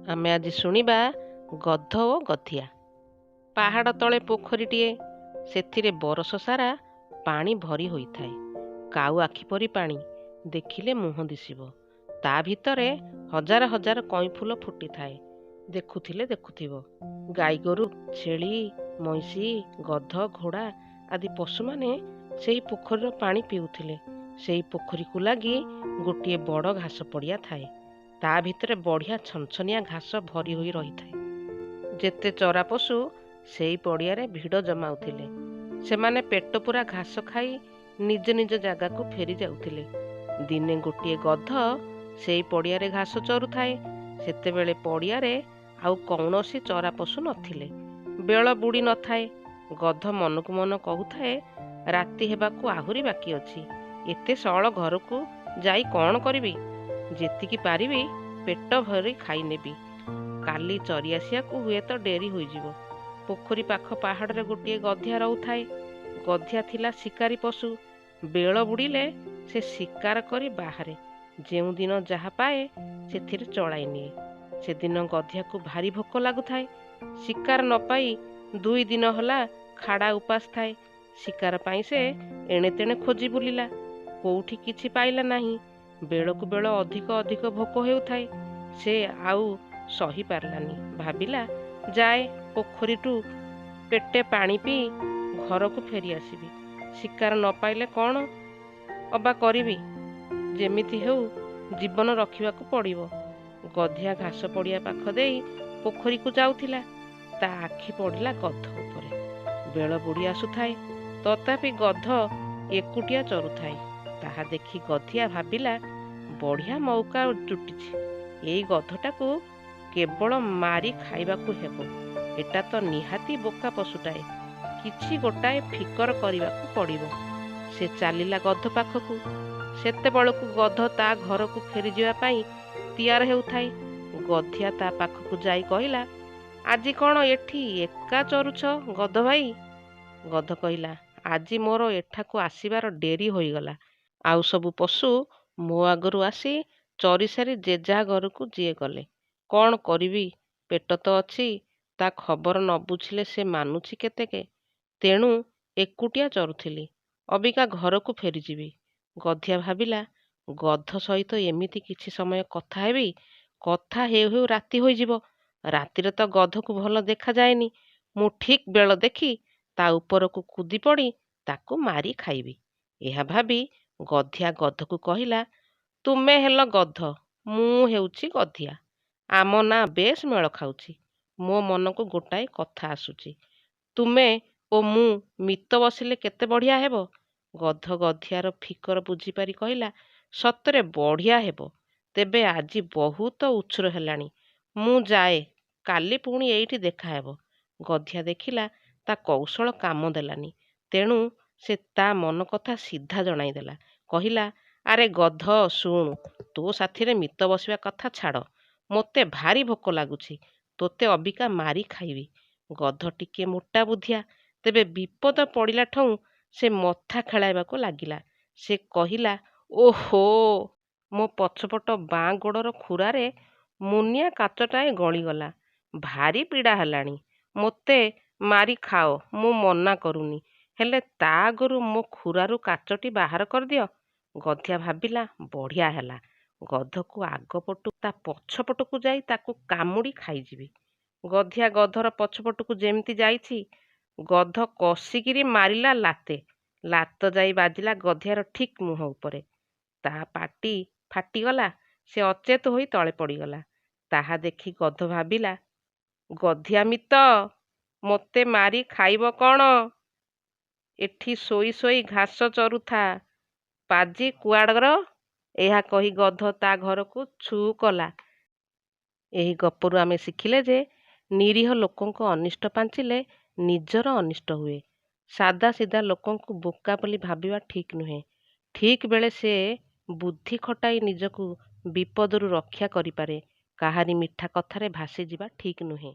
ଆମେ ଆଜି ଶୁଣିବା ଗଧ ଓ ଗଧିଆ। ପାହାଡ଼ ତଳେ ପୋଖରୀଟିଏ, ସେଥିରେ ବରଷ ସାରା ପାଣି ଭରି ହୋଇଥାଏ। କାଉ ଆଖି ପରି ପାଣି, ଦେଖିଲେ ମୁହଁ ଦିଶିବ। ତା ଭିତରେ ହଜାର ହଜାର କଇଁଫୁଲ ଫୁଟିଥାଏ, ଦେଖୁଥିଲେ ଦେଖୁଥିବ। ଗାଈଗୋରୁ, ଛେଳି, ମଇଁଷି, ଗଧ, ଘୋଡ଼ା ଆଦି ପଶୁମାନେ ସେହି ପୋଖରୀର ପାଣି ପିଉଥିଲେ। ସେହି ପୋଖରୀକୁ ଲାଗି ଗୋଟିଏ ବଡ଼ ଘାସ ପଡ଼ିଆ ଥାଏ। ତା ଭିତରେ ବଢ଼ିଆ ଛନଛନିଆ ଘାସ ଭରି ହୋଇ ରହିଥାଏ। ଯେତେ ଚରା ପଶୁ ସେଇ ପଡ଼ିଆରେ ଭିଡ଼ ଜମାଉଥିଲେ। ସେମାନେ ପେଟପୂରା ଘାସ ଖାଇ ନିଜ ନିଜ ଜାଗାକୁ ଫେରି ଯାଉଥିଲେ। ଦିନେ ଗୋଟିଏ ଗଧ ସେଇ ପଡ଼ିଆରେ ଘାସ ଚରୁଥାଏ। ସେତେବେଳେ ପଡ଼ିଆରେ ଆଉ କୌଣସି ଚରା ପଶୁ ନଥିଲେ। ବେଳ ବୁଡ଼ି ନଥାଏ। ଗଧ ମନକୁ ମନ କହୁଥାଏ, ରାତି ହେବାକୁ ଆହୁରି ବାକି ଅଛି। ଏତେ ସଅଳ ଘରକୁ ଯାଇ କ'ଣ କରିବି? ଯେତିକି ପାରିବି ପେଟ ଭରି ଖାଇନେବି। କାଲି ଚରି ଆସିବାକୁ ହୁଏତ ଡେରି ହୋଇଯିବ। ପୋଖରୀ ପାଖ ପାହାଡ଼ରେ ଗୋଟିଏ ଗଧିଆ ରହୁଥାଏ। ଗଧିଆ ଥିଲା ଶିକାରୀ ପଶୁ। ବେଳ ବୁଡ଼ିଲେ ସେ ଶିକାର କରି ବାହାରେ। ଯେଉଁଦିନ ଯାହା ପାଏ ସେଥିରେ ଚଳାଇ ନିଏ। ସେଦିନ ଗଧିଆକୁ ଭାରି ଭୋକ ଲାଗୁଥାଏ। ଶିକାର ନ ପାଇ 2 ଦିନ ହେଲା ଖାଡ଼ା ଉପାସ ଥାଏ। ଶିକାର ପାଇଁ ସେ ଏଣେତେଣେ ଖୋଜି ବୁଲିଲା, କୋଉଠି କିଛି ପାଇଲା ନାହିଁ। ବେଳକୁ ବେଳ ଅଧିକ ଅଧିକ ଭୋକ ହେଉଥାଏ। ସେ ଆଉ ସହି ପାରିଲାନି। ଭାବିଲା, ଯାଏ ପୋଖରୀଠୁ ପେଟେ ପାଣି ପିଇ ଘରକୁ ଫେରି ଆସିବି। ଶିକାର ନ ପାଇଲେ କ'ଣ ଅବା କରିବି? ଯେମିତି ହେଉ ଜୀବନ ରଖିବାକୁ ପଡ଼ିବ। ଗଧିଆ ଘାସ ପଡ଼ିଆ ପାଖ ଦେଇ ପୋଖରୀକୁ ଯାଉଥିଲା। ତା ଆଖି ପଡ଼ିଲା ଗଧ ଉପରେ। ବେଳ ବୁଡ଼ି ଆସୁଥାଏ, ତଥାପି ଗଧ ଏକୁଟିଆ ଚରୁଥାଏ। ତାହା ଦେଖି ଗଧିଆ ଭାବିଲା, ବଢ଼ିଆ ମଉକା ଜୁଟିଛି। ଏଇ ଗଧଟାକୁ କେବଳ ମାରି ଖାଇବାକୁ ହେବ। ଏଟା ତ ନିହାତି ବୋକା ପଶୁଟାଏ। କିଛି ଗୋଟାଏ ଫିକର କରିବାକୁ ପଡ଼ିବ। ସେ ଚାଲିଲା ଗଧ ପାଖକୁ। ସେତେବେଳକୁ ଗଧ ତା ଘରକୁ ଫେରିଯିବା ପାଇଁ ତିଆର ହେଉଥାଏ। ଗଧିଆ ତା ପାଖକୁ ଯାଇ କହିଲା, ଆଜି କ'ଣ ଏଠି ଏକା ଚରୁଛ ଗଧ ଭାଇ? ଗଧ କହିଲା, ଆଜି ମୋର ଏଠାକୁ ଆସିବାର ଡେରି ହୋଇଗଲା। ଆଉ ସବୁ ପଶୁ ମୋ ଆଗରୁ ଆସି ଚରିସାରି ଯେଝା ଘରକୁ ଯିଏ ଗଲେ। କ'ଣ କରିବି, ପେଟ ତ ଅଛି, ତା ଖବର ନ ବୁଝିଲେ ସେ ମାନୁଛି କେତେକେ। ତେଣୁ ଏକୁଟିଆ ଚରୁଥିଲି। ଅବିକା ଘରକୁ ଫେରିଯିବି। ଗଧିଆ ଭାବିଲା, ଗଧ ସହିତ ଏମିତି କିଛି ସମୟ କଥା ହେବି, କଥା ହେଉ ହେଉ ରାତି ହୋଇଯିବ। ରାତିରେ ତ ଗଧକୁ ଭଲ ଦେଖାଯାଏନି। ମୁଁ ଠିକ୍ ବେଳ ଦେଖି ତା ଉପରକୁ କୁଦି ପଡ଼ି ତାକୁ ମାରି ଖାଇବି। ଏହା ଭାବି ଗଧିଆ ଗଧକୁ କହିଲା, ତୁମେ ହେଲ ଗଧ, ମୁଁ ହେଉଛି ଗଧିଆ। ଆମ ନାଁ ବେଶ୍ ମେଳ ଖାଉଛି। ମୋ ମନକୁ ଗୋଟାଏ କଥା ଆସୁଛି। ତୁମେ ଓ ମୁଁ ମିତ ବସିଲେ କେତେ ବଢ଼ିଆ ହେବ। ଗଧ ଗଧିଆର ଫିକର ବୁଝିପାରି କହିଲା, ସତରେ ବଢ଼ିଆ ହେବ। ତେବେ ଆଜି ବହୁତ ଉଛୁର ହେଲାଣି। ମୁଁ ଯାଏ, କାଲି ପୁଣି ଏଇଠି ଦେଖାହେବ। ଗଧିଆ ଦେଖିଲା ତା କୌଶଳ କାମ ଦେଲାନି। ତେଣୁ ସେ ତା ମନ କଥା ସିଧା ଜଣାଇଦେଲା। କହିଲା, ଆରେ ଗଧ ଶୁଣୁ, ତୋ ସାଥିରେ ମିତ ବସିବା କଥା ଛାଡ଼। ମୋତେ ଭାରି ଭୋକ ଲାଗୁଛି। ତୋତେ ଅବିକା ମାରି ଖାଇବି। ଗଧ ଟିକିଏ ମୋଟା ବୁଦ୍ଧିଆ, ତେବେ ବିପଦ ପଡ଼ିଲା ଠଉଁ ସେ ମଥା ଖେଳାଇବାକୁ ଲାଗିଲା। ସେ କହିଲା, ଓହୋ, ମୋ ପଛପଟ ବାଁ ଗୋଡ଼ର ଖୁରାରେ ମୁନିଆ କାଚଟାଏ ଗଳିଗଲା। ଭାରି ପୀଡ଼ା ହେଲାଣି। ମୋତେ ମାରି ଖାଅ, ମୁଁ ମନା କରୁନି। ହେଲେ ତା ଆଗରୁ ମୋ ଖୁରାରୁ କାଚଟି ବାହାର କରିଦିଅ। ଗଧିଆ ଭାବିଲା, ବଢ଼ିଆ ହେଲା। ଗଧକୁ ଆଗପଟୁ ତା ପଛପଟକୁ ଯାଇ ତାକୁ କାମୁଡ଼ି ଖାଇଯିବି। ଗଧିଆ ଗଧର ପଛପଟକୁ ଯେମିତି ଯାଇଛି, ଗଧ କଷିକିରି ମାରିଲା ଲାତେ। ଲାତ ଯାଇ ବାଜିଲା ଗଧିଆର ଠିକ୍ ମୁହଁ ଉପରେ। ତା ପାଟି ଫାଟିଗଲା, ସେ ଅଚେତ ହୋଇ ତଳେ ପଡ଼ିଗଲା। ତାହା ଦେଖି ଗଧ ଭାବିଲା, ଗଧିଆ ମିତ, ମୋତେ ମାରି ଖାଇବ କ'ଣ? ଏଠି ଶୋଇ ଶୋଇ ଘାସ ଚରୁଥା, ପାଜି କୁଆଡ଼ର? ଏହା କହି ଗଧ ତା ଘରକୁ ଛୁ କଲା। ଏହି ଗପରୁ ଆମେ ଶିଖିଲେ ଯେ ନିରୀହ ଲୋକଙ୍କ ଅନିଷ୍ଟ ପାଞ୍ଚିଲେ ନିଜର ଅନିଷ୍ଟ ହୁଏ। ସାଦା ସିଧା ଲୋକଙ୍କୁ ବୋକା ବୋଲି ଭାବିବା ଠିକ୍ ନୁହେଁ। ଠିକ୍ ବେଳେ ସେ ବୁଦ୍ଧି ଖଟାଇ ନିଜକୁ ବିପଦରୁ ରକ୍ଷା କରିପାରେ। କାହାରି ମିଠା କଥାରେ ଭାସିଯିବା ଠିକ୍ ନୁହେଁ।